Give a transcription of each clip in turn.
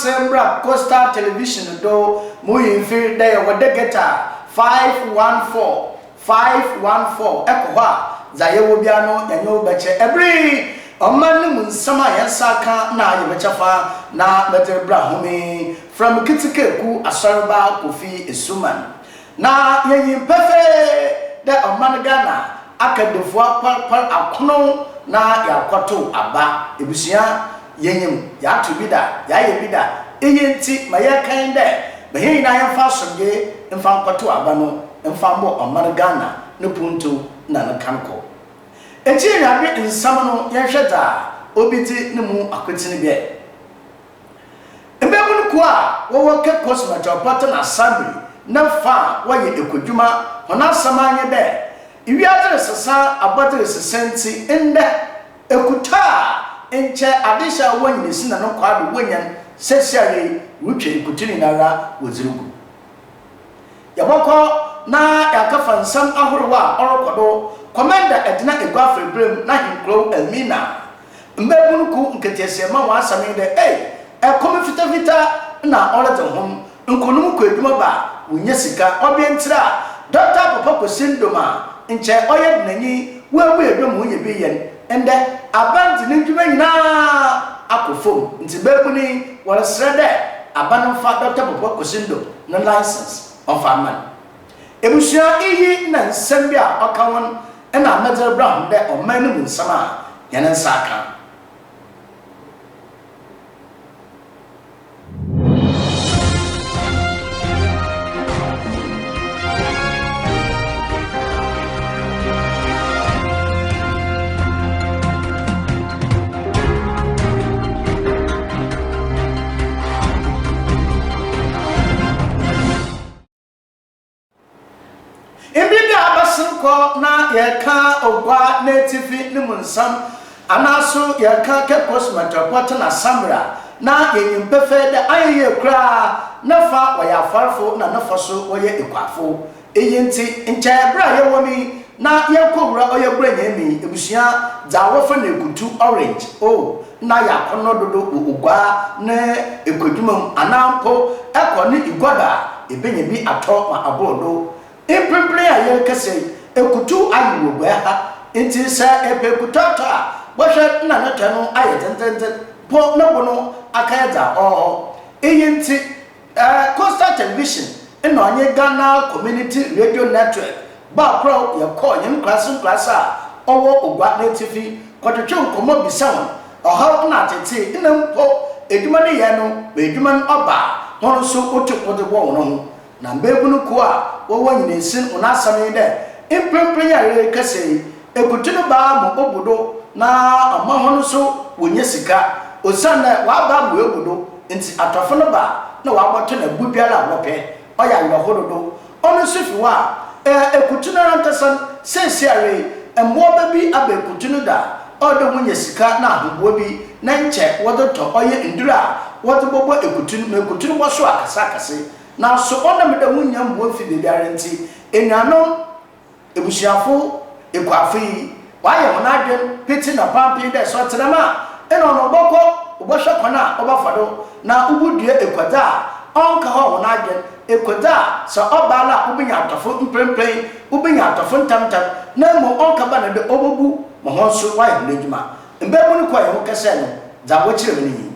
ase mbra Coastal Television do. Muyi mfir dɛ yɛwɔ Degeter 514, 514, kɔ hɔ a, dza yɛwɔ biara no yɛnye wo bɛkyɛ. Ber yi, ɔman no mu nsɛm a hɛn nsa akã na yɛbɛkyɛ fa na medze rebra hom yi, fra me Ketsekeku Asɔrba Kofi Esuman. Na yenyim pefee dɛ ɔman Ghana aka dafua kɔrkɔr akono na yɛakɔtow aba. Ebusua, yenyim, yɛatow bi da, yɛayɛ bi da. Iyi ntsi ma yɛreka nye dɛ, ma hɛn nyina yɛmfa asomdwee mfa nkɔtow aba no mfa mbɔ ɔman Ghana no pontow na no kankɔ. Ekyir Nyame nsɛm no yɛnhwɛ dza obedzi no mu akotsen bi ɛ. Mbabun kuw a wɔwɔ Cape Coast Metropolitan Assembly ne fa a wɔyɛ ekodwuma hɔn asɛm ara nye dɛ, wiadze resesa, abɔdze resesa ntsi, ndɛ, ekuta a nkyɛ adehye a ɔwɔ Nyinesi na no nkwaa do wonya no, seseiara yi, rutwa ekutu nyinara wɔdze rugu. Yɛbɔkɔ na yɛakɛfa nsɛm ahorow a ɔrokɔ do Komenda Edna Eguafre Berem n'ahenkurow Elmina. Mbabun kuw nketseesia ma hɔn asɛm nye dɛ, Ei, ɛkɔm fitafita na ɔredze hom, nkɔnom kɔ edwuma ba a, wonnya sika. Ɔbea ntsir a Dɔkta Papa Kwesi Nduom a nkyɛ ɔyɛ denanyi, oebue edwuma ma onya bi yɛ no, ndɛ aban dze ne ndwuma nyina akɔ famu. Ntsi mbabun yi wɔreserɛ dɛ aban mfa Dɔkta Papa Kwesi Nduom no license ɔmfa mma no. Ebusua iyi na nsɛm bi a ɔka ho na medze rebra hom dɛ ɔman no mu nsɛm a hɛn nsa akã. Mber bi a abɛsen kɔ na yɛrekã Ogua n'etsifi no mu nsɛm, anaaso yɛrekã Cape Coast Metropolitan Assembly a, na yenyim pefee dɛ annyɛ yie koraa ne fa wɔyɛ afarfo na ne fa so wɔyɛ ekuafo. Iyi ntsi, nkyɛ ber a yɛwɔ mu yi na yɛrokɔwura ɔyɛ Buranyi ebusua dza wɔfrɛ no ekutu, orange, o, nna ayɛ akɔnnɔ dodo wɔ oguaa ne ekuadwuma mu anaa mpo ɛkɔ ne igua do a, ebenya bi atɔ ma abor do. Mprempren a yɛrekasa yi, ekutu ayew wɔ oguaa ha, ntsi sɛ epɛ ekutu atɔ a, bɔhwɛ nna no tɔ no ayɛ dzendzenndzen mpo no bo no akɛyɛ dza ɔwɔ hɔ. Iyi ntsi, Coastal Television nna ɔnye Ghana Community Radio Network baa prɔw yɛkɔɔ hɛn nkuraase nkuraase a ɔwɔ Ogua n'etsifi kɔtwetwe nkɔmbɔ bisa hɔn ɔhaw na atsetsee nna mpo edwuma ne yɛ no ma edwuma no ɔba a hɔn so wotum wɔdze bɔ hɔn ho. Na mbaebun kuw a wɔwɔ Nyinansin hɔn asɛm nye dɛ mprempren a yɛrekasa yi ekutu no baa ma obu do na ɔma hɔn so wonya sika osiandɛ wɔaba ma oebu do ntsi atɔfo no ba a na wɔabɔtɔ no bo biara a wɔpɛ. Ɔyɛ awerɛhow dodo. Ɔno so fi hɔ a, eh, ekutu no ara ankasa no, seseiara yi, mboaba bi aba ekutu no do a ɔwɔ dɛ wonya sika na ahoboa bi na nkyɛ wɔdze tɔ ɔyɛ ndur a wɔdze bɔbɔ ekutu no ma ekutu no bɔsow akɛseakɛse. Naaso ɔnam dɛ wonnya mboa mmfi beebiara ntsi, enuanom Ebusuafo ekuafo yi, wɔayɛ hɔn adwen pitsi na pampee dɛ sɛ ɔtse dɛm a, nna ɔno ɔbɔkɔ ɔbɔhwɛ kwan a ɔbɛfa do na obodua ekuadze a ɔnnkahaw hɔn adwen, ekuadze a sɛ ɔba ara a wobenya atɔfo mprempren, wobenya atɔfo ntsɛmntsɛm, na mbom ɔnnkɛba no dɛ obobu ma hɔn so wɔayɛ hɔn edwuma. Mbabun kɔe ho kɛsɛɛ no, dza wɔkyerɛ mu no nye yi.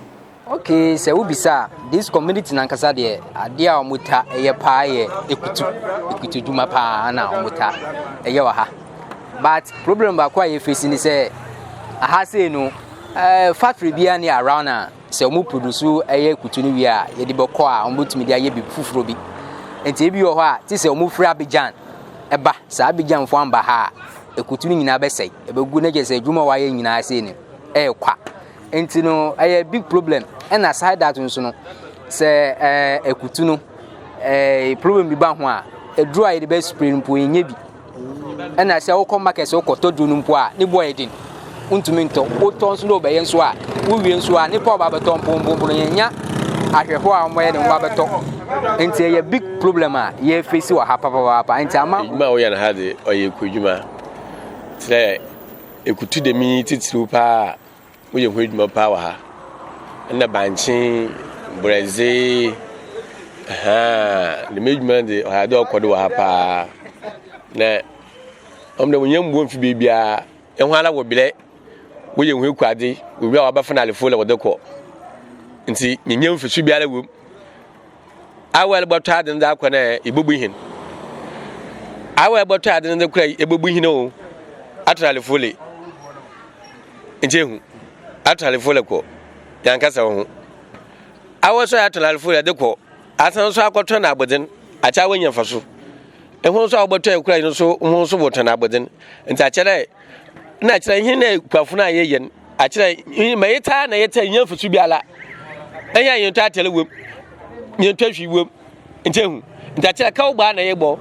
Okay sɛ wobisa a this community nankasa deɛ adeɛ a wɔn ta ɛyɛ paa yɛ ekutu ekutu dwuma paa na wɔn ta ɛyɛ wɔ ha but problem baako a yɛfesi ne sɛ aha sei no ɛɛ eh, factory biara ne around a sɛ wɔn produce ɛyɛ ekutu no wie a yɛde bɛkɔ a wɔn bɛtumi de ayɛ biribi foforɔ bi nti ebi wɔ hɔ a te sɛ wɔn firi Abidjan ɛba saa Abidjan fo amba ha a ekutu no nyinaa bɛsɛe ɛbɛgu ne kyɛ sɛ adwuma a wɔayɛ nyinaa sei no ɛyɛ kwa. Nti no ɛyɛ big problem ɛna aside that nso no sɛ ɛɛ ekutu no ɛɛ problem bi ba ho a eduro a yɛde bɛ spray no mpo yɛnyɛ bi ɛna sɛ wokɔ market sɛ wokɔtɔ duro no mpo a ne bo yɛ den wontumi ntɔ wotɔ nso na wobɛyɛ nso a wowie nso a nipa a ɔba bɛtɔ mpo mpo mpo no yɛnya ahwɛho a wɔyɛ ne ho ba bɛtɔ nti ɛyɛ big problem a yɛfesi wɔ ha papaapa nti ama. Edwuma a woyɛ no ha de ɔyɛ ekuadwuma kyerɛ ekutu dɛm yi titiriw paa. Woyɛ ho edwuma paa wɔ ha. Nna bankye Brɛdze, ahaa, dɛm edwuma no dze ɔyɛ adze a ɔkɔ do wɔ ha paa. Na ɔmo dɛ wonnya mboa mmfi beebiara, hɔn ara wɔbrɛ, wɔyɛ hɔn ekuadze, wowie a wɔabɛfa no alefo na wɔdze kɔ. Ntsi yennya mfaso biara wɔ mu. Awa ebɔtɔ adze no dze akɔ no ɛ, ibobu hen. Awa ebɔtɔ adze no dze kɔ a, ebobu hen o, atɔ alefo le. Nkyɛ ehu, atɔ alefo le kɔ, yankasa wo ho. Awa so a atɔ alefo le de kɔ, asan so akɔtɔ no abɔdzen, akyɛ awa nya mfaso. Eho nso a wɔbɔtɔ ekura yi no so ho nso wɔtɔ no abɔdzen. Ntsi akyɛ dɛ, na akyerɛ hen na ekuafo no a yɛyɛ no, akyerɛ ma yɛtaa na yɛtaa nya mfaso biara. Ɛnyɛ a yɛntɔ atɛle wom, yɛntɔ hwee wom. Nti ehu, nti akyerɛ kaw baa na yɛbɔ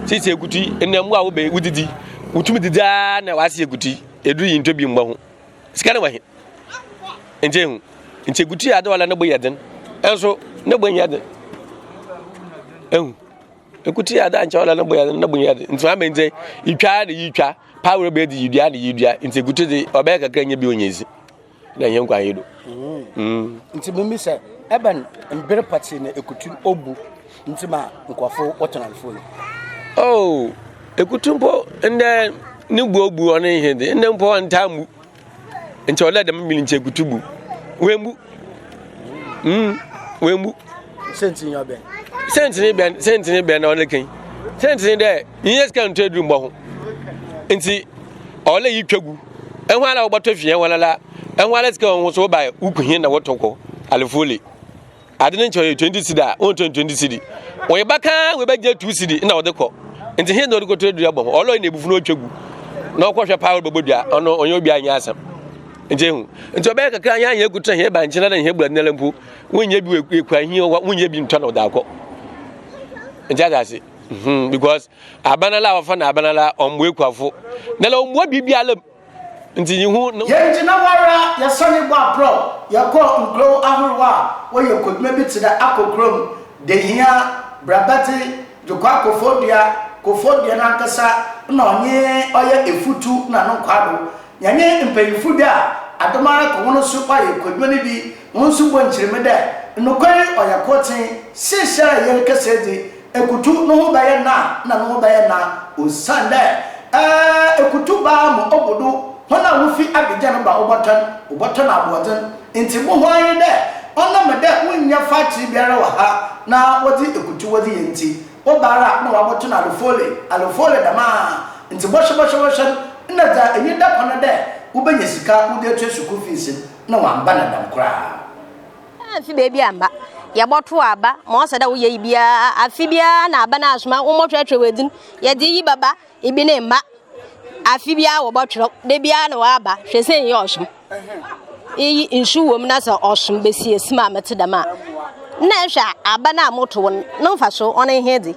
sisi ekutu yi, ɛnna mu a wobɛ wodidi, wotumi didi ara na wase ekutu yi, eduru yi ntɔ bi mbɔ ho. Sika ne wɔ he? Nti ehu, nti ekutu yi ade wala ne bo yɛ den, ɛnso ne bo nyɛ den. Ehu, ekutu yi ade ankyɛ wala ne bo yɛ den, ne bo nyɛ den. Nti maame nti itwa na yitwa, power bɛ di yidua na yidua, nti ekutu de ɔbɛyɛ kakra nyɛ bi onyɛ zi. Na ɛnyɛ nkwan yi do. Mm. Nti mimi sɛ ɛbɛn mbere pɔtee na ekutu obu nti ma nkurɔfo wɔtɔn alefo yi. Oh, ekutu mpo ndɛ ne bu obu ɔne ihe de ndɛ mpo ɔntaa mbu. Nti ɔlɛ dɛm mmiri nti ekutu bu. Wembu. Wembu. Sɛnti nyɛ ɔbɛn. Sɛnti ne bɛn sɛnti ne bɛn na ɔne kɛn. Sɛnti ne dɛ nyɛ sika nto aduru mbɔ ho. Nti ɔlɛ yi twa gu. Ɛho ara wobɔtɔ fie ɛho ara ɛho ara sika wɔn so woba wokuhin na wɔtɔ kɔ alefole. Ade ne nkyɛn ɔyɛ 20 cedi a wɔntɔ 20 cedi. Wɔyɛ baka wɔbɛgye 2 cedi na wɔde kɔ. Nti hin na ɔde kɔtɔ aduru abɔ ho. Ɔlɔ na ebufu na ɔtwa gu. Na ɔkɔhwɛ paa ɔbɛbɔ dua ɔno ɔnyɛ obi anyɛ asɛm. Nti ehu. Nti ɔbɛyɛ kakra anyɛ anyɛ kutu hɛn ba nkyɛn na hɛn bura nala mpo. Wonyɛ bi wɔ ekura hin wonyɛ bi ntɔ na ɔda akɔ. Nti ase. Hmm because Aban la a wɔfa no aban la ɔmboa ekuafo na la ɔmboa biribiara mu ntsi yehu no. Yenngyina hɔ ara, yɛsanee bɔɔ aprɔw, yɛkɔɔ nkurow ahorow a wɔyɛ kodwuma bi tse dɛ Akko kurom, Dehia, Brabadze, Dwokwaa Koforidua, Koforidua nankasa nna ɔnye ɔyɛ Efutu na no nkwado. Yɛnye mpanyimfo bi a adom ara kɔ hɔn so ɔayɛ kodwuma no bi hɔn so bɔ nkyerɛmu dɛ, nokwar yi ɔyɛ kortsee, seseiara yɛrekasa yi dze, Ekutu no ho bɛyɛ nã na no ho bɛyɛ nã osiandɛ ekutu baa ma obu do, hɔn a wofi Abidjan ba wobɔtɔn, wobɔtɔn aboɔdzen. Ntsi mo ho nye dɛ ɔnam dɛ wonnya factory biara wɔ ha na wɔdze ekutu wɔdze yɛ ntsi, woba ara a nna wɔabɔtɔn alofole, alofole dɛm ara. Ntsi bɔhwɛ bɔhwɛ bɔhwɛ no, nna dza enyi da kwan dɛ wobenya sika wodze etua sukuu fees no, nna wɔammba no dɛm koraa. Ammfi beebi ammba. Yɛbɔtow aba ma ɔsɛ dɛ woyɛ yi biara. Afe biara na aba no asoma, wɔmbɔtwerɛtwerɛ w'edzin. Yɛdze iyi bɛba, ibi ne mma. Afe biara wɔbɔtwerɛw, da biara na wɔaba. Hwɛ sɛ nnyɛ ɔsom. Iyi nsu wɔ mu na sɛ ɔsom besia sim a metse dɛm a, nna ehwɛ a aba no a motow no, no mfaso ɔno nye he dze?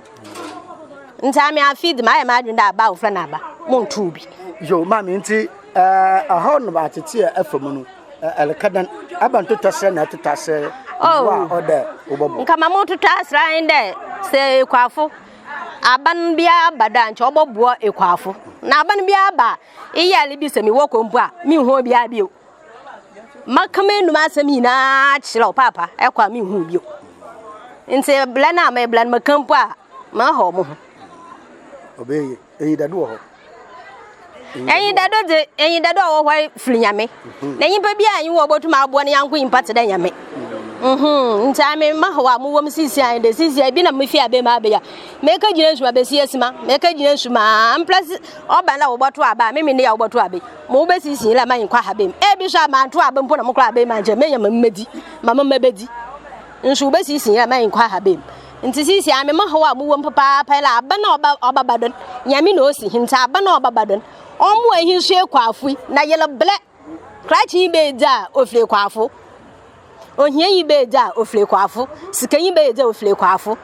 Ntsi ame afe yi dze mayɛ m'adwen dɛ aba a wɔfrɛ no aba, monntow bi. Yo, maame, ntsi ɛhaw no atsetse a ɛfa mu no, Ɛreka dɛn? Aba ntotɔ serɛ na ɛtotɔ aserɛ mmoa a ɔdɛ wobɔbɔ. Nka ma mototɔ aserɛ nye dɛ sɛ ekuafo aban biara ba do a nkyɛ ɔbɔboa ekuafo. Na aban biara ba a, eyɛ ale bi sɛ mewɔ kɔ mpo a mennhu obiara bio. Maka m'enum asɛm nyinaa akyerɛ wo paapa ɛkɔ a mennhu wo bio. Ntsi blɛ no a meblɛ no meka mpo a mahaw moho. Ɔbɛyɛ yie. Enyidado wɔ hɔ. Enyidado dze, enyidado a ɔwɔ hɔ fir Nyame. Mhm. Na nyimpa biara nnyi hɔ a obotum aboa ne nyɛnko nyimpa tse dɛ Nyame. Mhm. mhm. Ntsi ame m'ahaw a mowɔ mu sesei nye dɛ sesei bi na mifi abɛn mu aba yi a, mekegyina nsu mu abesi esima, mekegyina nsu mu aa mpla ɔba na wɔbɔto aba a, memene a wɔbɔto aba yi, ma wobesisi la ma nkɔ ahaban mu. Ebi so a manto aba mpo na mokɔ ahaban mu a nkyɛ menya ma mebedzi, ma mema bedzi. Nso wobesisi la ma nkɔ ahaban mu. Ntsi sesei ame mo haw a mowɔ mu papaapa nye dɛ aban a ɔba ɔbɛba do no, Nyame na osi hɛn ntsi aban a ɔbɛba do no, ɔmboa hɛn so ekuafo yi na yɛrebrɛ. Krakye yi bedzi a ofir ekuafo, ohianyi bedzi a ofir ekuafo, sikanyi bedzi a ofir ekuafo.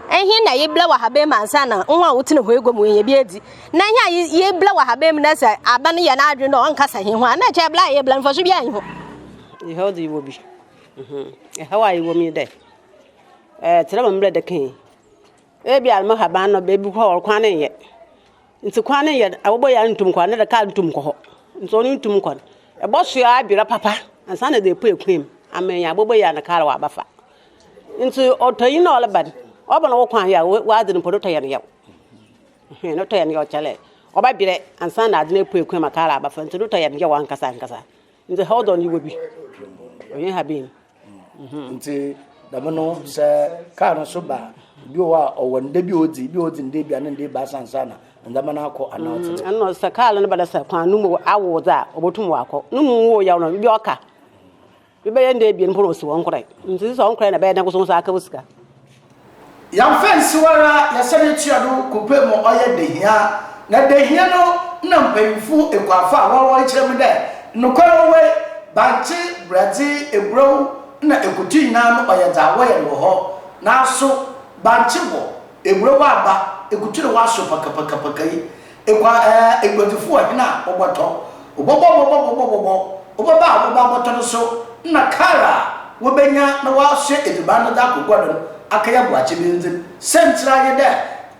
Hɛn na yɛbrɛ wɔ haban mu ansaana hɔn a wɔtsena hɔn egua mu woenya bi edzi. Na hɛn a yɛbrɛ wɔ haban mu na sɛ aban yɛ n'adwen dɛ ɔnnkasa hɛn ho a, nna kyerɛ brɛ a yɛbrɛ no mfaso biara nnyi ho. Haw dze yɛwɔ bi. Haw a yɛwɔ mu nye dɛ, Tse dɛ ma mbrɛ dɛ kã yi, ebia mo haban no beebi hɔ a kwan no nnyɛ, ntsi kwan no nnyɛ no, awɔbɔ yi a nntum nnkɔ hɔ, anaa dɛ kaar nntum nnkɔ hɔ, ntsi ɔno nntum nnkɔ no, ebɔsoa aber papa ansaana edze epue kwan mu ama enya abɔbɔ yi a na kaar ɔabɛfa. Ntsi ɔtɔnyi no a ɔreba no, ɔba na ɔwɔ kwan yɛ a, w'adze no mpo no tɔ yɛ no yaw. Ɛhɛn, no tɔ yɛ no yaw kyerɛ dɛ ɔbɛberɛ ansaana adze no epue kwan mu a kaar abɛfa ntsi no tɔ yɛ no yaw ankasa ankasa. Ntsi hold on ewɔ bi, ɔnnyɛ ha bi. Ntsi dɛm no sɛ kaar no so ba a, bi wɔ hɔ a ɔwɔ nda bi a odzi, bi a odzi nda ebien anaa nda ebiasa ansaana ndzɛmba no akɔ anaa ɔtse dɛn? Nna sɛ kaar no ba dɛ sɛ kwan no mu awow dze a, obotum ɔakɔ. No mu nnwoo yaw no, bi a ɔka. Bi bɛyɛ nda ebien mpo na osi hɔ ɔnnkorae. Ntsi sɛ ɔnnkorae na ɛbɛyɛ dɛn nso aka wo sika? Yɛmmfa nnsiw ara, yɛsan tua do kɔpuee ma ɔyɛ dehia. Na dehia no nna mpanyimfo ekuafo a wɔwɔ hɔ kyerɛ me dɛ, nokwar ɔwɔ yi, bankye, borɛdze, eburow na ekutu nyina no ɔyɛ dza wɔyɛ no wɔ hɔ. Naaso, bankye wɔ, eburow aba, ekutu na wɔasow pakapakapaka yi, Ekwa ɛɛ eguadzifo wɔ hen a wɔbɔtɔ? Wɔbɔbɔ bɔbɔ bɔbɔ bɔbɔ, wɔbɛba a wɔbɛba abɔtɔ no so, nna kaar a wobenya na wɔasoa edziban no dze akɔ gua do no akɛyɛ boakye bendzen. Siantsir ara nye dɛ,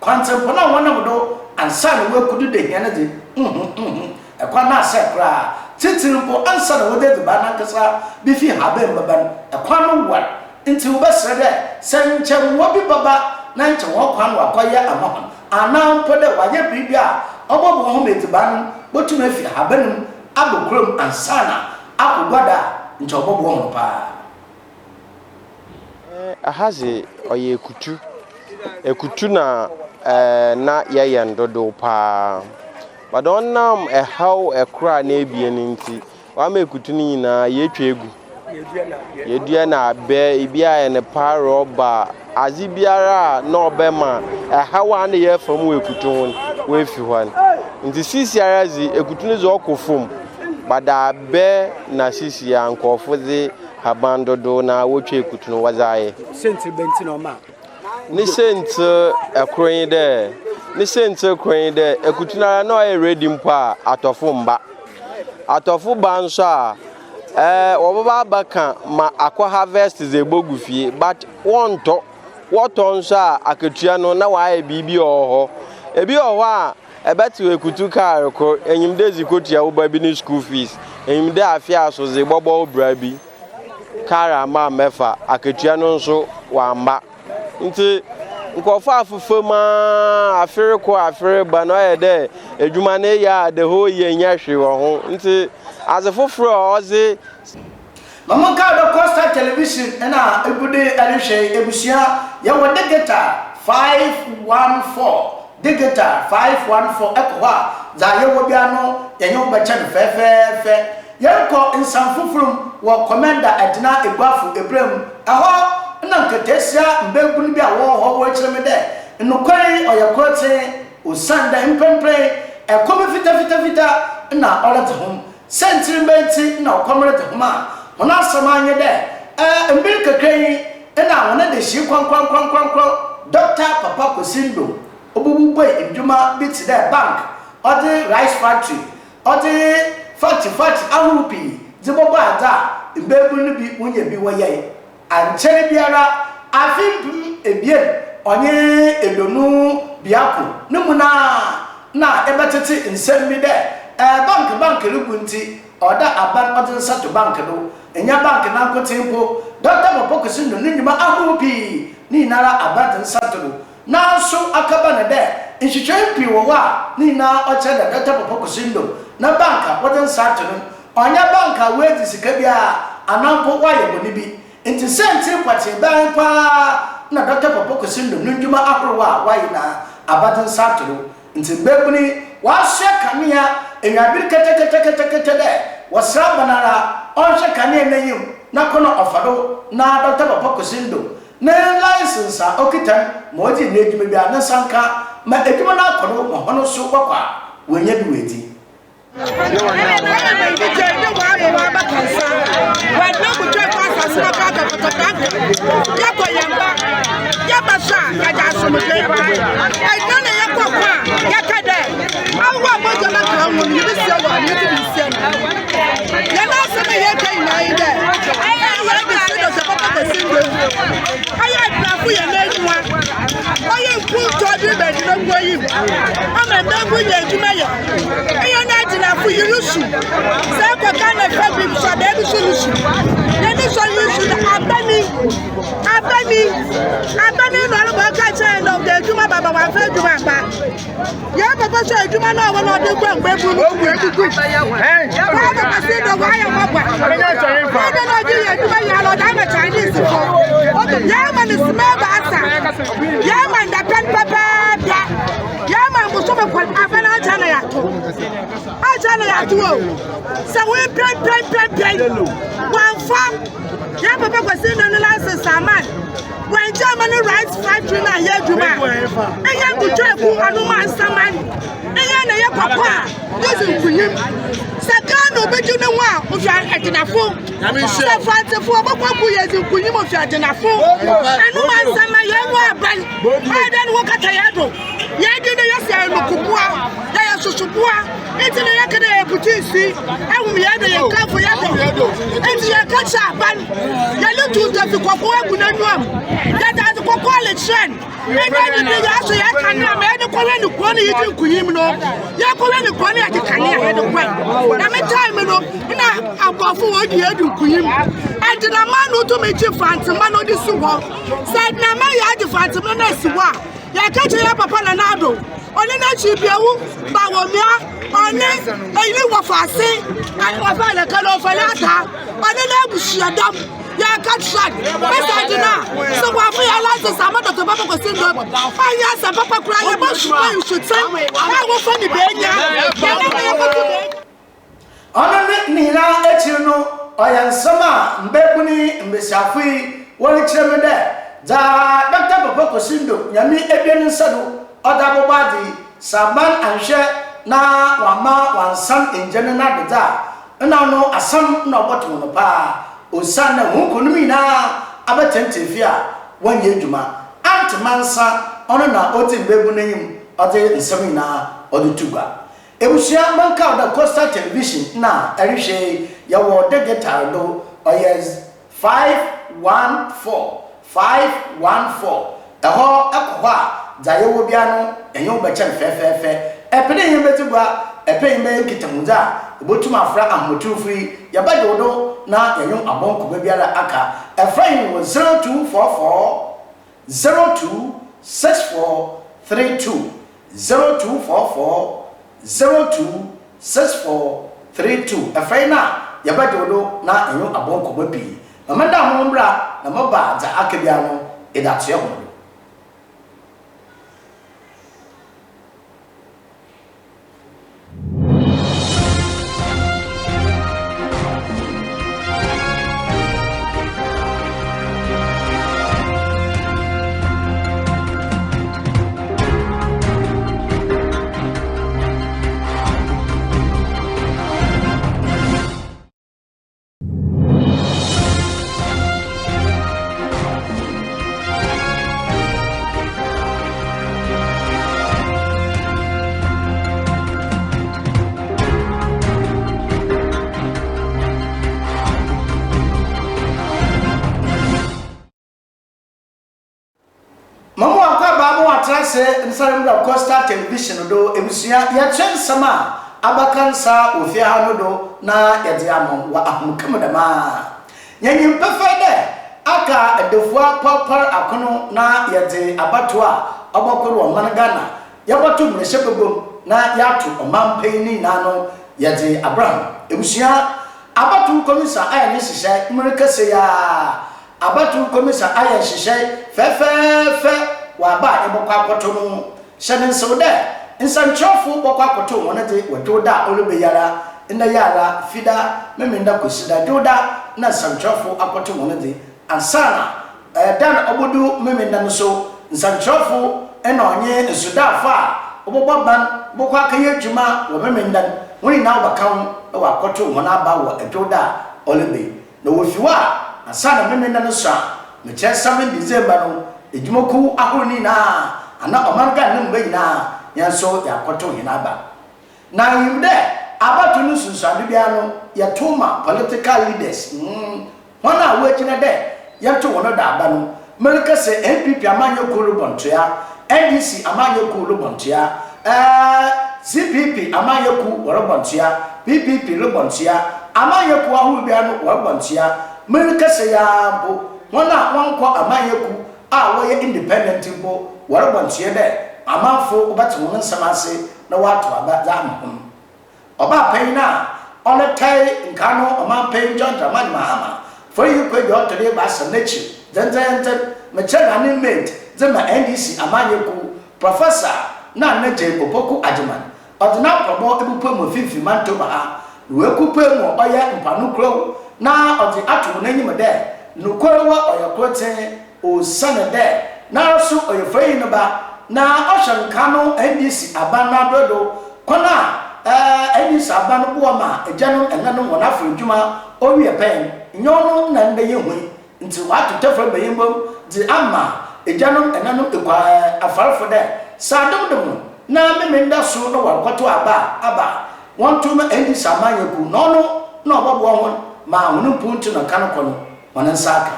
kwantsempɔn a wɔnam do ansaana woekodu dehia no dze, nhu nhu, kwan no asɛɛ koraa. Tsitsir mpo, ansaana wɔdze edziban no ankasa befi haban mu bɛba no, kwan no war. Ntsi wobɛserɛ dɛ sɛ nkyɛ mbowa bi bɛba na nkyɛ hɔn kwan wɔakɔyɛ ama hɔn, anaa mpo dɛ wɔayɛ biribi a ɔbɔboa hɔn ma edziban no botum efi haban mu aba kurom ansaana akɔ gua do a, nkyɛ ɔbɔboa hɔn paa. Aha dze ɔyɛ ekutu. Ekutu na na yɛyɛ no dodow paa. But ɔnam ɛhaw kor anaa ebien ntsi, Wɔama ekutu no nyinaa yetwa egu. Yedua no abɛ, ebi ayɛ no paa rɔba, adze biara a na ɔbɛma ɛhaw a na yɛrefa mu wɔ ekutu ho no, woefi hɔ no. Ntsi sisiara dze, ekutu no dze ɔkɔ famu, but abɛ na sisiara nkorɔfo dze haban dodow no ara wotwa ekutu no wɔdze ayɛ. Siantsir bɛn ntsi na ɔma Ne siantsir kor nye dɛ, ne siantsir kor nye dɛ, ekutu no ara na ɔyɛ ready mpo a, atɔfo mmba. Atɔfo ba nso a, ɛɛ wɔbɛba abɛka ma akɔ harvest dze ebogu fie but wɔnntɔ. Wɔtɔ nso a, akatua no na wɔayɛ biribi wɔ hɔ. Ebi wɔ hɔ a, ebɛtsew ekutu kaar kor, enyim dɛ edze kotua wo ba bi no school fees, enyim dɛ afe aso dze bɔbɔ wo bra bi. Kaar amma ammɛfa, akatua no nso wɔamma. Ntsi nkorɔfo afefa mu ara, afe rokɔ afe reba no ɔyɛ dɛ edwuma no eyɛ a the whole year nnyɛ hwee wɔ ho. Ntsi adze fofor a ɔdze. Ma monkaa dɛ Coastal Television na egu do rehwɛ yi, ebusua, yɛwɔ digital 514, digital 514, ekɔ hɔ a, dza yɛwɔ biara no yɛnye wo bɛkyɛ no fɛfɛɛfɛ. Yɛrokɔ nsan fofor mu wɔ Komenda Edna Eguafo ebura mu. Hɔ na nkataasia mbaabun bi a wɔwɔ hɔ wɔrekyerɛ me dɛ nokwar yi ɔyɛ kortsee osiandɛ mprɛmprɛn kɔm fitafitafita na ɔredze hom. Siantsir mba ntsi na ɔkɔm redze hom a, hɔn asɛm ara nye dɛ, mber kakra yi nna hɔn adehye korankora Dɔkta Papa Kwesi Nduom obububuei ndwuma bi tse dɛ bank, ɔdze rice factory, Ɔdze fakye-fakye ahorow pii dze bɔbɔ adze a mbaabun no bi wonya bi wɔyɛe. Annkyɛr biara, afe 2021 no mu no ara nna ebɛtsetse nsɛm bi dɛ bank bank rugu ntsi ɔwɔ dɛ aban ɔdze nsa to bank do. Nnyɛ bank nankotsee mpo, Dɔkta Bɔpɔkɔsi no no ndwuma ahorow pii ne nyinara aban dze nsa to do. Naaso akɛba no dɛ, nhwehwɛmu pii wɔ hɔ a ne nyina ɔkyerɛ dɛ Dɔkta Papa Kwesi Nduom ne bank a wɔdze nsa ato no no, ɔnnyɛ bank a oedzi sika biara anaa mpo ɔayɛ bɔn bi. Ntsi siantsir pɔtsee bɛn paa na Dɔkta Papa Kwesi Nduom no ndwuma ahorow a ɔayɛ nyina abɛdze nsa ato do? Ntsi mbabun yi wɔasoa kanea ewiaber kɛtɛkɛtɛkɛtɛkɛtɛ dɛ wɔsera aban ara ɔnhwɛ kanea n'enyim na kɔ na ɔfa do na Dɔkta Papa Kwesi Nduom Ne license a okita no ma ɔdze nyɛ edwuma biara, ne nsa nka ma edwuma no akɔ do ma hɔn so wɔkɔ a woenya bi woedzi. Ɔyɛ abrafo yɛ n'enyiwa. Ɔyɛ mpuntu ɔde ba edwumakuo yi mu. Ama mmabun nya adwuma yɛ. Ɛyɛ n'agyinafo yi rusu. Sɛ ɛkɔ Ghana fa bi nso a baabi so rusu. N'ani sɔ yi su na abani. Abani, abani na ɔrebɔ ɔka kyerɛ yɛn dɛ ɔde adwuma ba ba wamfa adwuma amma. Yɛn papa sɛ adwuma no a ɔwɔ no ɔde kɔ mgbɛbu no egugu. Wɔn papa si dɔ wɔayɛ mɔbɔ. Ɔde na ɔde yɛ adwuma yɛ ala ɔde ama Chinese fo. Yɛn ma no sima baasa. Yɛn ma ndapɛn pɛpɛɛpɛ. Yɛn ma mbosome kɔ abɛn akyɛ na yɛato. Akyɛ na yɛato o. Sɛ wɔn pɛnpɛnpɛnpɛn wɔnfa yɛn papa kwasi nnɛ no license aman. Wɔn Germany rice factory na yɛ adwuma. Ɛyɛ nkutwa egu anoma nsaman. Ɛyɛ na ɛyɛ kɔkɔ a yɛdzi nkunyim. Sɛ Ghana obegye ne ho a ofi agyinafo. Sɛ Fantefo ɔbɛkɔ aku yɛdzi nkunyim ofi agyinafo. Anoma nsaman yɛn mu aban. Ɔyɛ dɛ ne wɔkata yɛn do. Yɛn de ne yɛsɛ nukuboa, yɛyɛ sosoboa. Nti na yɛka dɛ yɛyɛ putinsi. Ahum yɛn do yɛn kamfo yɛn do. Nti yɛka kyerɛ aban. Yɛde tu ntafi kɔkɔɔ agu n'anwam. Yɛde adze kɔkɔɔ rekyerɛ no. Ɛnyɛ ne bi yɛ aso yɛ kanea ma yɛde kɔhwɛ ne kuro no yɛdi nkunyim no. Yɛkɔhwɛ ne kuro no yɛde kanea yɛde kɔe. Na me time no na aborɔfo wɔ di yɛdi nkunyim. Ɛdenama no tumi gye fantema no de si hɔ. Sɛ ɛdenama yɛ agye fantema no asi hɔ a, Yɛka kyerɛ yɛn papa Nana Addo, ɔne n'akyi biawu Bawumia, ɔne ɛyini wɔfaase, wɔfa yɛka no ɔfɛlɛ ata, ɔne n'abusuadɔm, yɛka kyerɛ mɛsɛ gyina sɛ wɔafo yɛ license ama Dr. Papa Kwesi Ndom, ɔnyɛ asɛm papa koraa yɛbɛsoma nsutsen a wɔfa ne bɛnya, yɛne ne yɛkɔto bɛnya. Ɔno ne ne nyina ekyir no, ɔyɛ nsɛm a mbaabun yi mbasiafo yi wɔrekyerɛ me dɛ dza Dɔkta Papa Kwesi Nduom Nyame ebue ne nsa do ɔdze abɔbɔ adze yi, sɛ aban annhwɛ na wɔamma wɔannsan enngya no n'ado dze a, nna ɔno asɛm na ɔbɔto hɔn paa, osiandɛ hɔn kunnom nyina abɛtsentsee fie a wɔnnyɛ edwuma. Aunt Mansa, ɔno na odzi mbaabun enyim ɔdze nsɛm nyina ɔdze to gua. Ebusua monkaw dɛ Coastal Television na ɛrehwɛ yi, yɛwɔ digital do, ɔyɛ 514, 514, ɛhɔ kɔ hɔ a dza yɛwɔ biara no yɛnye wo bɛkyɛ no fɛfɛɛfɛ. Ɛpɛ dɛ hɛn bedzi gua, ɛpɛ hɛn bɛyɛ nkitahodzi a, ibotum afrɛ ahomatrofo yi, yɛbɛgye wo do na yɛnye wo abɔ nkɔmbɔ biara aka. Frɛ hɛn wɔ 0244 02 64 32. 0244 02 64 32 Ɛfrɛ yi no a, yɛbɛgye wo do na yɛnye wo abɔ nkɔmbɔ pii. Ma menda ho mbra na mɛba dza aka biara no edze atoa hɔn do. Ma mo akwaaba ma wɔatra ase nsɔre mbra Coastal Television do ebusua yɛtwe nsɛm a abaka nsa wɔ fie ha no do na yɛdze ama wo wɔ ahomka mu dɛm ara. Yenyim pefee dɛ aka adafua pɔrpɔr akono na yɛdze abatow a ɔbɔkor wɔ ɔman Ghana yɛbɔto mbrahyɛbagua mu na yɛato ɔmampanyin ne nyina no yɛdze abra ho. Ebusua abatow kɔmisa ayɛ ne nhyehyɛɛ mber kɛse yi ara Abatow Kɔmisa ayɛ nhyehyɛe fɛfɛɛfɛ wɔ aba a ebɔkɔ akɔtow no ho. Hyɛ no nsew dɛ, nsɛnkyerɛwfo bɔkɔ akɔtow hɔn dze wɔ Dwowda a ɔreba yi ara, ndɛ yi ara, Fida, Memenda, Kwesida, Dwowda na nsɛnkyerɛwfo akɔtow hɔn dze ansaana da no obodu Memenda no so. Nsɛnkyerɛwfo na ɔnye nsordaafo a wɔbɔbɔ ban bɔkɔ akɛyɛ edwuma wɔ Memenda no, hɔn nyina wɔbɛka ho na wɔakɔtow hɔn aba wɔ Dwowda a ɔreba yi. Na wofi hɔ a, ansaana Memenda no sɔ a, mekyerɛ 7 December no, edwumakuw ahorow no nyina anaa ɔman Ghana no mu mba nyina, hɛn so yɛakɔtow hɛn aba. Na inyim dɛ abatow no nsunsuando biara no, yɛtow ma political leaders, mm, hɔn a woegyina dɛ yɛntow hɔn do aba no, merekɛsɛ NPP amanyɛkuw robɔ ntoa, NDC amanyɛkuw robɔ ntoa, ɛɛ, CPP amanyɛkuw wɔrobɔ ntoa, PPP robɔ ntoa, amanyɛkuw ahorow biara no wɔrobɔ ntoa. Merekasa yi ara mpo, Hɔn a wɔnnkɔ amanyɛkuw a wɔyɛ independent mpo wɔrobɔ ntoɛ dɛ amamfo bɛtse hɔn nsɛm ase na wɔatow aba dze ama hɔn. Ɔbaapanyin a ɔretae nkaano Ɔmampanyin John Dramani Mahama Foyi Kwadwo a ɔtɔ do ebiasa n'ekyir dzendzenndzen, mekyerɛ running mate dze ma NDC amanyɛkuw, Professor Nana Jane Opoku Agyemang, ɔdze n'aprɔbɔ ebupue mu Mfinfin Mantam ha na oekupue mu ɔyɛ mpoano kurow na ɔdze ato hɔn enyim dɛ nokwar wɔ ɔyɛ kortsee osiandɛ noara so ɔyɛ Foyi ne ba na ɔhwɛ nkaano NDC aban n'aber do kwan a NDC aban boa ma egyanom ɛnanom hɔn afor edwuma owie pɛn nnyɛ ɔno na ndɛ yehu yi Ntsi wɔato tɛfrɛ mbanyimba mu dze ama egyanom, ɛnanom, ekua afarfo dɛ, sɛ adom do mo na Memenda so na wɔrokɔtow aba a, aba a, wɔntow ma NDC amanyɛkuw na ɔno na ɔbɔboa hɔn ma hɔn mpontu na kan kɔ no hɔn nsa aka.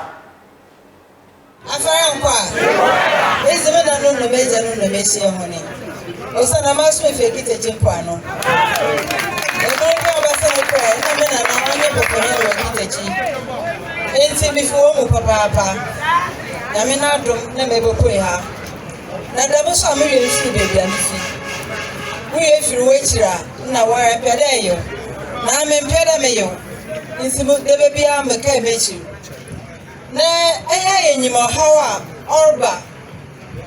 Afara nkwa a edze me nanom na m'egyanom na mehyia hɔn yi, osiandɛ maso efi Ekitsekyi mpoano. Mber bi a ɔbɛsen kɔe, nna me nana ɔnye Poponye wɔ Ekitsekyi. Ntsi mifi hɔn mu papaapa. Nyame n'adom na mebopue ha. Na dɛm so a mo werɛ mmfir beebi a mifi. Wo werɛ fir w'ekyir a, nna woara epɛ dɛ eyew. Na ame memmpɛ dɛ meyew. Ntsi mo dabiara mekaa m'ekyir. Na ɛyɛ a yenyim ɔhaw a ɔreba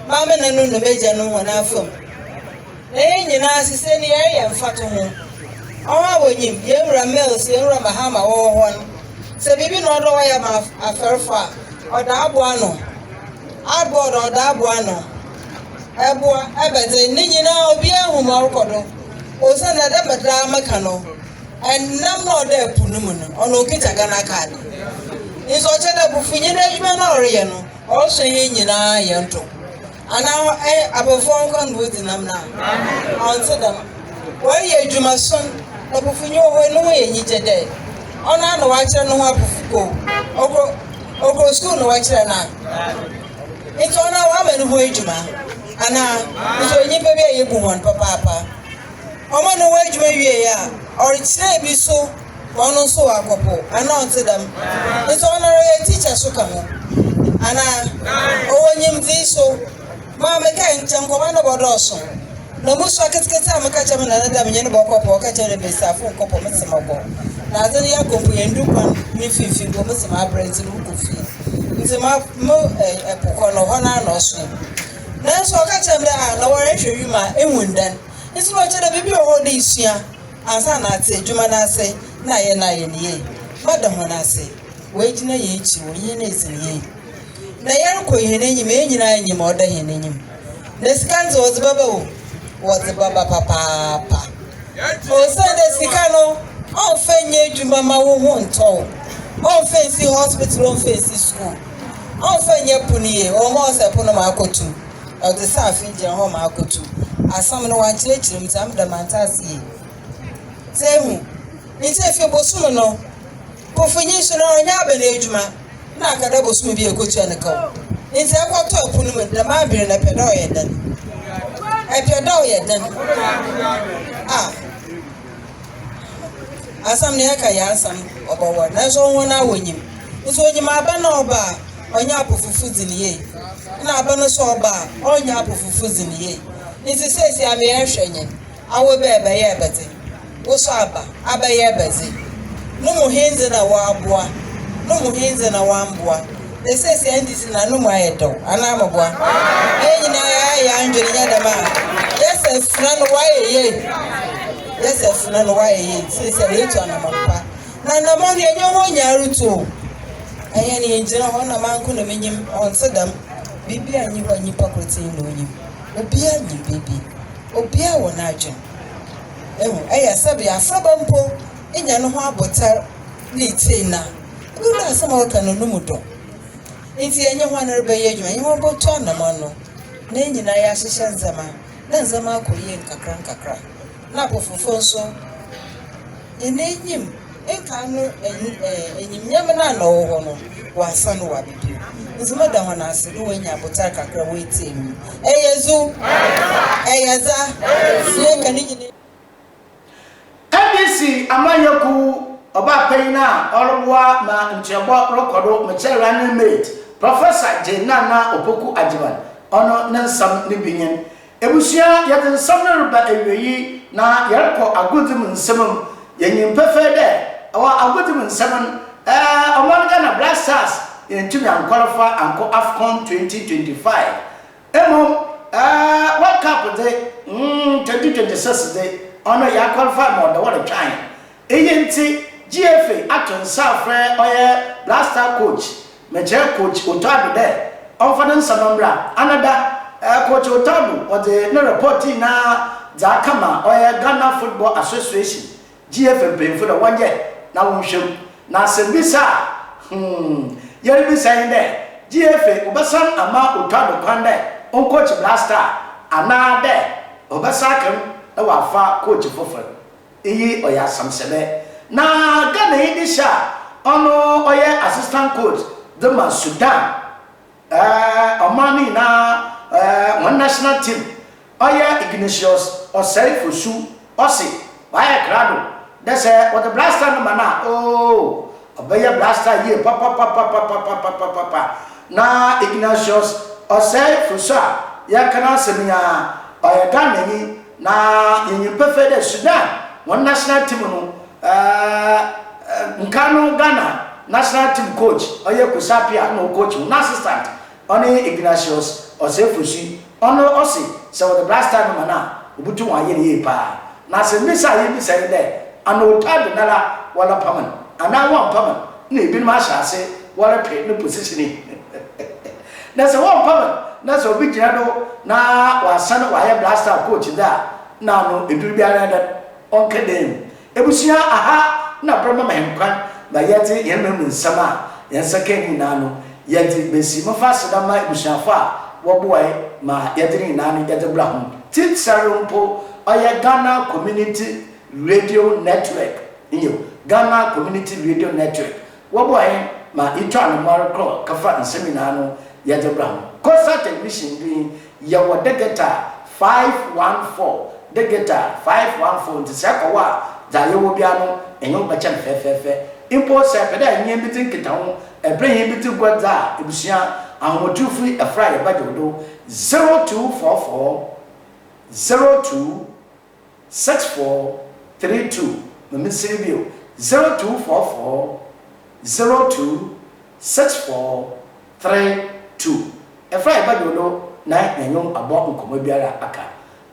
ma me nanom na m'egyanom hɔn afamu. Na hɛn nyina sesei no yɛreyɛ mfatoho. Hɔn a wonyim hɛn Wura Mills, hɛn Wura Mahama wɔwɔ hɔ no, sɛ biribi na ɔwɔ dɛ wɔyɛ ma afarfo a, ɔda aboa ano. Adboard ɔda aboa ano. Ɛboa, ebɛdze, ne nyina obiara hu ma ɔrokɔ do. Osiandɛ dɛ mbrɛ daa meka no, Nam na ɔda po no mu no, ɔno okitsa Ghana card. Ntsi ɔkyerɛ dɛ Bufunyi n'edwuma no a ɔreyɛ no, ɔrosɔ hɛn nyina hɛn do. Anaa ɛ aborɔfo nko na wodzi nam no a? Ɔnntse dɛm. Wɔreyɛ edwumason, na Bufunyi wɔ hɔ yi, no ho yɛ enyigye dɛ ɔno ara na ɔakyerɛ no ho apofukow. Ɔkɔ ɔkɔ skuul na wɔkyerɛ no a? Ntsi ɔno ara ɔama no ho edwuma anaa? Ntsi ɔyɛ nyimpa bi a yebu hɔn papaapa. Ɔma no ho edwuma wiei a, ɔrekyerɛ bi so ma ɔno so ɔakɔ po, anaa ɔnntse dɛm? Ntsi ɔnoara ɔyɛ teacher so ka ho, anaa? Ɔwɔ nyimdzee so. Ma mekãe, nkyɛ nkɔmbɔ no bɔdɔɔ sõ. Na musua ketseketse a mekã kyerɛ me nana dɛ menye no bɔkɔ po, ɔkã kyerɛ me dɛ mbasiafo nnkɔ po, mese mɔkɔ. Na adze no yɛkɔ mpo yenndu kwan ne finimfin mpo, mese maberɛ ntsi mokɔ fie. Ntsi ma mo po kɔ no, hɔ no ara na ɔsoe. Naaso ɔkã kyerɛɛ me dɛ, ah, na wɔrohwɛ wimu a, ihu ndan. Ntsi na ɔkyerɛ dɛ biribi wɔ hɔ a ɔwɔ dɛ isua ansaana atse edwuma no ase na ayɛ no ayɛ no yie. Mada hɔn ase, woegyina hɛn ekyir, wɔnye hɛn edzi no yie. Na yɛrokɔ hɛn enyim, hɛn nyina nyim ma ɔda hɛn enyim. Na sika no dze wɔdze bɛba o, wɔdze bɛba papaapa. Osiandɛ sika no ɔmmfa nnyɛ edwuma ma woho nntɔ wo, ɔmmfa nnsi hospital, ɔmmfa nnsi skuul, ɔmmfa nnyɛ pon yie, ɔwɔ mu a ɔsɛ pon ma akoto mu. Ɔdze saafee gyina hɔ ma akoto. Asɛm no wɔannkyerɛkyerɛ mu ntsi ame dɛ manntse ase yie. Dze ehu, ntsi efi bosoom no, Kofonyi so no ɔnnyɛ aban edwuma na aka dɛ bosoom bi ekotua no kaw. Ntsi ɛkɔtɔ pon mu dɛm aber no epɛ dɛ ɔyɛ dɛn? Epɛ dɛ ɔyɛ dɛn? Ah. Asɛm no yɛka yɛ asɛm ɔbɔwar naaso hɔn a wonyim. Ntsi onyim aban a ɔba a ɔnye apofofo dzi no yie na aban no so ɔba a ɔnye apofofo dzi no yie. Ntsi sesei a ma yɛhwɛ nye awo bɛ ebɛyɛ ebɛdze, wo so aba abɛyɛ ebɛdze, no mu hendze na wɔaboa, no mu hendze na wɔammboa. Na sesei NDC no ano mu ayɛ dɛw anaa moboa? Hɛn nyina yɛayɛ hɛn adwen nnyɛ dɛm a yɛsɛ fena no wɔayɛ yie, yɛsɛ fena no wɔayɛ yie, sesei yetu anamɔn pa. Na anamɔn no yɛnnyɛ hɔn nyina rutu o, hɛn yenngyina hɔ na manko na minyim, ɔnntse dɛm, biribiara nnyi hɔ a nyimpa kortsee na onyim, obiara nyim biribi, obiara wɔ n'adwen. Ehu, ɛyɛ sɛbe afraba mpo enya no ho abotar na etsie no a, ibohu dɛ asɛm a ɔreka no no mu dɔ. Ntsi yɛnye hɔn rebɛyɛ edwuma, yɛnye hɔn botu anamɔn no, na hɛn nyina yɛahyehyɛ ndzɛmba, na ndzɛmba akɔ yie nkakrankakra. Na apofofo so, hɛn enyim nkaa no enyimnyam no a nna ɔwɔ hɔ no, wɔasan wɔaba bio. Ntsi meda hɔn ase dɛ woenya abotar kakra woetsie me. Ɛyɛ dzu? Ɛyɛ dza? Yɛka ne nyina. NDC amanyɛkuw. Ɔbaapanyin a ɔroboa ma ntuabɔ rokɔ do, mekyerɛ running mate, Professor Jane Nana Opoku Agyemang, ɔno ne nsɛm no bi nye. Ebusua, yɛdze nsɛm no reba ewiei na yɛrokɔ agodzi mu nsɛm mu. Yenyim pefee dɛ wɔ agodzi mu nsɛm no, ɔman Ghana Black Stars enntum annqualify annkɔ AFCON 2025. Mbom World Cup dze, 2026 dze, ɔno yɛaqualify ma ɔda hɔ rotweɔn. Iyi ntsi, GFA ato nsa afrɛ ɔyɛ Black Star coach, mekyerɛ Coach Otto Addo dɛ ɔmfa ne nsɛm mbra. Anada, Coach Otto Addo ɔdze no report nyina dze aka ma ɔyɛ Ghana Football Association, GFA mpanyimfo dɛ wɔnyɛ na wɔnhwɛ mu. Na asɛmbisa a, hmm, yeribisa nye dɛ, GFA wɔbɛsan ama Otto Addo kwan dɛ ɔncoach Black Star anaa dɛ wɔbɛsaake no na wɔafa coach fofor? Iyi ɔyɛ asɛmsɛbɛ. Na Ghananyi bi hyɛ a ɔno ɔyɛ assistant coach dze ma Sudan ɔman no nyina hɔn national team, ɔyɛ Ignatius Osei Fosu, ɔse ɔayɛ krado dɛ sɛ wɔdze Black Star no ma no a ooh ɔbɛyɛ Black Star yie papapapapapapapapa. Na Ignatius Osei Fosu a yɛreka n'asɛm yi ara, ɔyɛ Ghananyi Na yenyim pefee dɛ Sudan hɔn national team no nkan no Ghana national team coach ɔyɛ Kwesi Appiah na ɔcoach hɔn, n'assistant ɔne Ignatius Osei Fosu, ɔno ɔse sɛ wɔdze Black Star no ma no a obotum ɔayɛ no yie paa. Na asɛmbisa a yebisa nye dɛ, ana Otado noara wɔrepam no anaa wɔmmpam no? Nna binom ahyɛ ase wɔrepe no position yi. Na sɛ wɔmmpam no na sɛ obi gyina do na ɔasan ɔayɛ Black Star coach dze a, nna ano edur biara dɛn, ɔnnkɛ dan mu. Ebusua, aha na ber mama hɛn kwan ma yɛdze hɛn mba mu nsɛm a hɛn nsa kãe ne nyina no yɛdze besi. Momfa aseda mma ebusuafo a wɔboae ma yɛdze ne nyina no yɛdze bra hom. Tsitsir mpo ɔyɛ Ghana Community Radio Network, nyew, Ghana Community Radio Network Wɔboa hɛn ma yetu anamɔn korɔ kɛfa nsɛm nyina no yɛdze bra ho. Coastal Television do yi, yɛwɔ digital 514, digital 514, ntsi sɛ ekɔ hɔ a, dza yɛwɔ biara no enye wo bɛkyɛ no fɛfɛɛfɛ. Mpo sɛ epɛ dɛ enye hɛn bi dzi nkitaho, ber hɛn bi dzi gua dze a, ebusua ahomatrofo yi frɛ a yɛbɛgye wo do, 0244 02 6432 Ma mensere bio, 0244 02 6432 Ɛfra yɛba dwoodoo na yɛnye wo abɔ nkɔmbɔ biara a aka.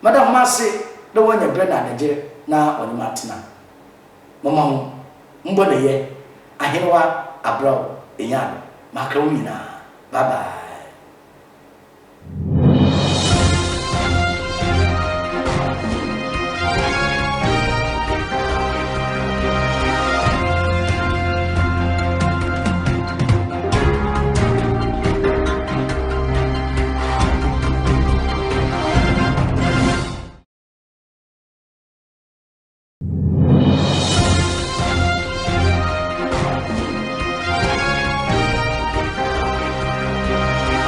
Meda hom ase dɛ woenya ber na adagyer na wɔnye me atsena. Moma hom mbɔ ne yɛ, Ahenewa Abrɛw Enyaado. Makra wo nyina. Bye bye.